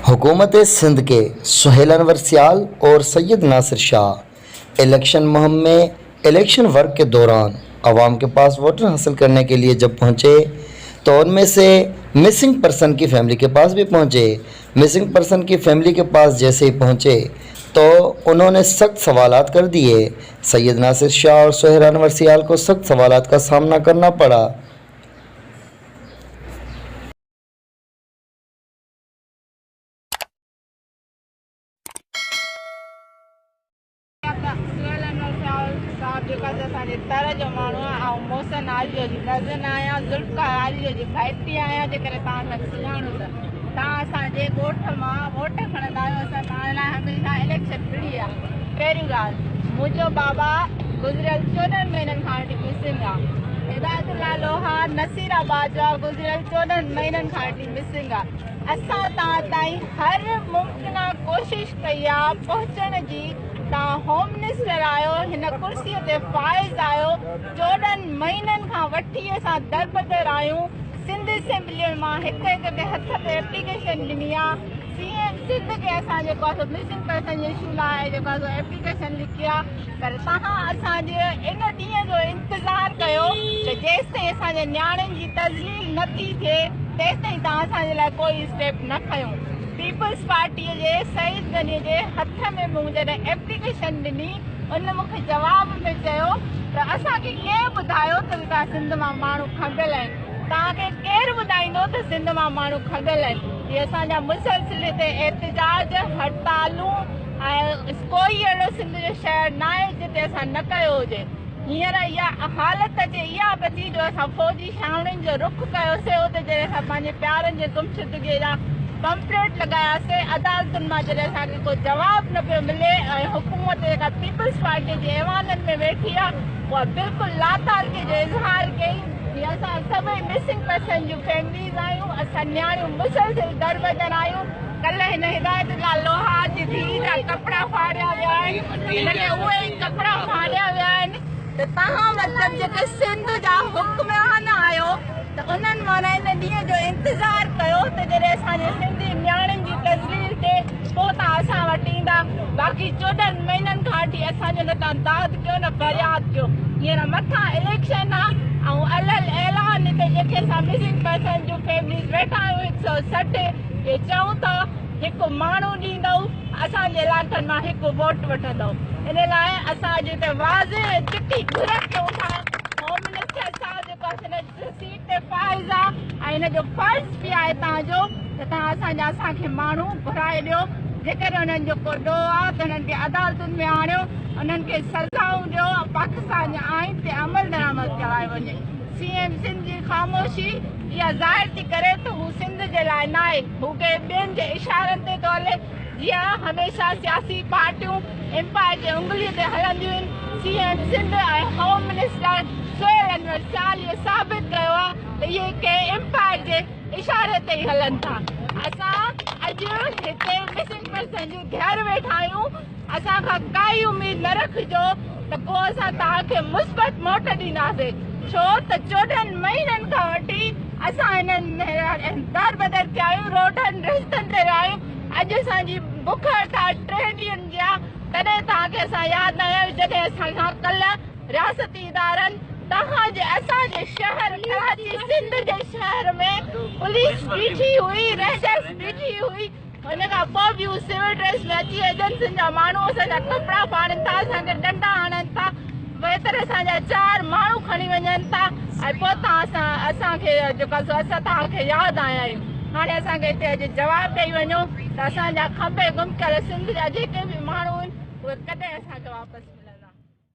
हुकूमत सिंध के सुहेल अनवर सियाल और सैयद नासिर शाह इलेक्शन मुहिम में इलेक्शन वर्क के दौरान आवाम के पास वोटर हासिल करने के लिए जब पहुंचे तो उनमें से मिसिंग पर्सन की फैमिली के पास भी पहुंचे। मिसिंग पर्सन की फैमिली के पास जैसे ही पहुंचे तो उन्होंने सख्त सवालात कर दिए। सैयद नासिर शाह और सुहेल अनवर सियाल को सख्त सवालात का सामना करना पड़ा। سهيل انور صاحب جيڪو اسان جي تر جو ماڻهو آهي، آئون محسن عاليو جي ڪزن آهيان، ذوالفقار عاليو جي ڀائٽي آهيان. جيڪڏهن توهان اسان کي سڃاڻو ته توهان اسان جي ڳوٺ مان ووٽ کڻندا آهيو، اسان توهان لاء هميشه اليڪشن وڙهي آهي. پهريون ڳالهه، منهنجو بابا گذريل 14 مهينن کان وٺي مسنگ آهي. هدايت الله لوهار نصير آباد جو آهي، گذريل 14 مهينن کان وٺي مسنگ آهي. اسان توهان تائين هر ممڪنه ڪوشش ڪئي آهي پهچڻ جي. توهان هوم منسٽر آهيو، هن ڪرسي تي فائز آهيو، 14 مهينن کان وٺي اسان دربدر آهيون. سنڌ اسيمبلي ۾ مان هڪ هڪ کي هٿ تي ايپليڪيشن ڏني آهي. سي ايم سنڌ کي اسان جيڪو آهي سو مسنگ پرسن جي اشو لاء جيڪو آهي سو ايپليڪيشن لکي آهي، پر توهان اسان جي ان ڏينهن جو انتظار ڪيو ته جيستائين اسان جي نياڻين جي تذليل نه ٿي ٿئي تيستائين توهان اسان جي لاء ڪوئي اسٽيپ نه کنيو. پيپلز پارٽيء جي سعيد غنيء جي هٿ ۾ مون جڏهن ايپليڪيشن ڏني، ان مون کي جواب ۾ چيو ته اسان کي ڪنهن ٻڌايو ته توهان سنڌ مان ماڻهو کنڀيل آهن؟ توهان کي ڪير ٻڌائيندو ته سنڌ مان ماڻهو کنڀيل آهن؟ هي اسان جا مسلسل هتي احتجاج، هڙتالون ۽ ڪوئي اهڙو سنڌ جو شهر ناهي جتي اسان نه ڪيو هجي. هينئر اها حالت اچي اها به ٿي جو اسان فوجي ڇانوڻين جو رخ ڪيوسي، اتي جڏهن اسان پنهنجي پيارن جي گمشدگيء جا پمفليٽ لڳاياسي، عدالتن مان جڏهن اسان کي ڪو جواب نه پيو ملي ۽ حڪومت جيڪا پيپلز پارٽي جي ايوانن ۾ ويٺي آهي اها بلڪل لاتعلقي جو اظهار ڪئي. هي اسان سڀئي مسنگ پرسن جون فيمليز آهيون، اسان نياڻيون مسلسل دربدر آهيون. ڪلهه هن هدايت الله لوهار جي ڌيء جا ڪپڙا ڦاڙيا ويا آهن، هن کي اهي ئي ڪپڙا ڦاڙيا ويا آهن ته توهان مطلب جيڪي سنڌ جا حڪمران آهيو ته انهن معنيٰ ان ڏينهن جو انتظار ڪيو ته جڏهن اسان جي سنڌي نياڻين جي تذليل ٿئي پوء توهان اسان وٽ ايندا، باقي 14 مهينن کان وٺي اسان جو نه توهان داد ڪيو نه فرياد ڪيو. هينئر مٿان اليڪشن آ ۽ الل اعلان هتي جيڪي اسان مسنگ پرسن جون فيمليز ويٺا آهيون 160 اهي چئون ٿا هڪ ماڻهو ڏيندؤ اسان جي علائقن مان هڪ ووٽ وٺندؤ، ان لاء اسان اڄ هتي واضح ۽ چٽي گهر ڪيون ٿا. هوم منسٽر صاحب جيڪو آهي هن سيٽ تي فائز آ ۽ هن جو فرض به آهي توهان جو ته توهان اسان جا اسان کي ماڻهو گهرائي ڏيو، جيڪڏهن انهن جو ڪو ڏوهه آ ته انهن کي عدالتن ۾ آڻيو، انهن کي سزائون ڏيو ۽ پاڪستان جي آئين تي عمل درآمد ڪرايو وڃي. سي ايم سنڌ جي خاموشي اها ظاهر ٿي ڪري ته هو سنڌ جي لاء ناهي، هو ڪنهن ٻين جي اشارن تي ٿو هلي، جيئن هميشه سياسي پارٽيون امپائر جي انگلي تي هلنديون آهن. C M Sindh ۽ home minister Sohail Anwar Sial اهو ثابت ڪيو آهي ته اهي ڪنهن امپائر جي اشاري تي ئي هلن ٿا. اسان اڄ هتي مسنگ پرسن جون گهر ويٺا آهيون، اسان کان ڪائي اميد نه رکجو ته ڪو اسان توهان کي مثبت موٽ ڏينداسين، ڇو ته 14 مهينن کان وٺي اسان هنن دربدر ٿيا آهيون، روڊن رستن تي رهيا آهيون. اڄ اسان جي بک هڙتال 3 ڏينهن جي آهي، تڏهن توهان کي اسان ياد نه آيا آهيون، جڏهن اسان کان ڪلهه رياستي ادارن توهان جي اسان جي شهر ڪراچي سنڌ جي شهر ۾ پوليس بيٺي هئي، رينجرز بيٺي هئي، ان کان پوء به هو سول ڊريس ۾ اچي ايجنسين جا ماڻهو اسان جا ڪپڙا ڦاڙين ٿا، اسان کي ڏنڊا هڻن ٿا، ويتر اسان جا 4 ماڻهو کڻي وڃن ٿا ۽ پوء توهان اسان کي جيڪو سو اسان توهان کي ياد آيا آهيون. هاڻي اسان کي هتي اڄ جواب ڏئي وڃو ته اسان جا کنڀي گم ڪيل سنڌ جا جيڪي به ماڻهو آهن اهي ڪڏهن اسان کي واپس.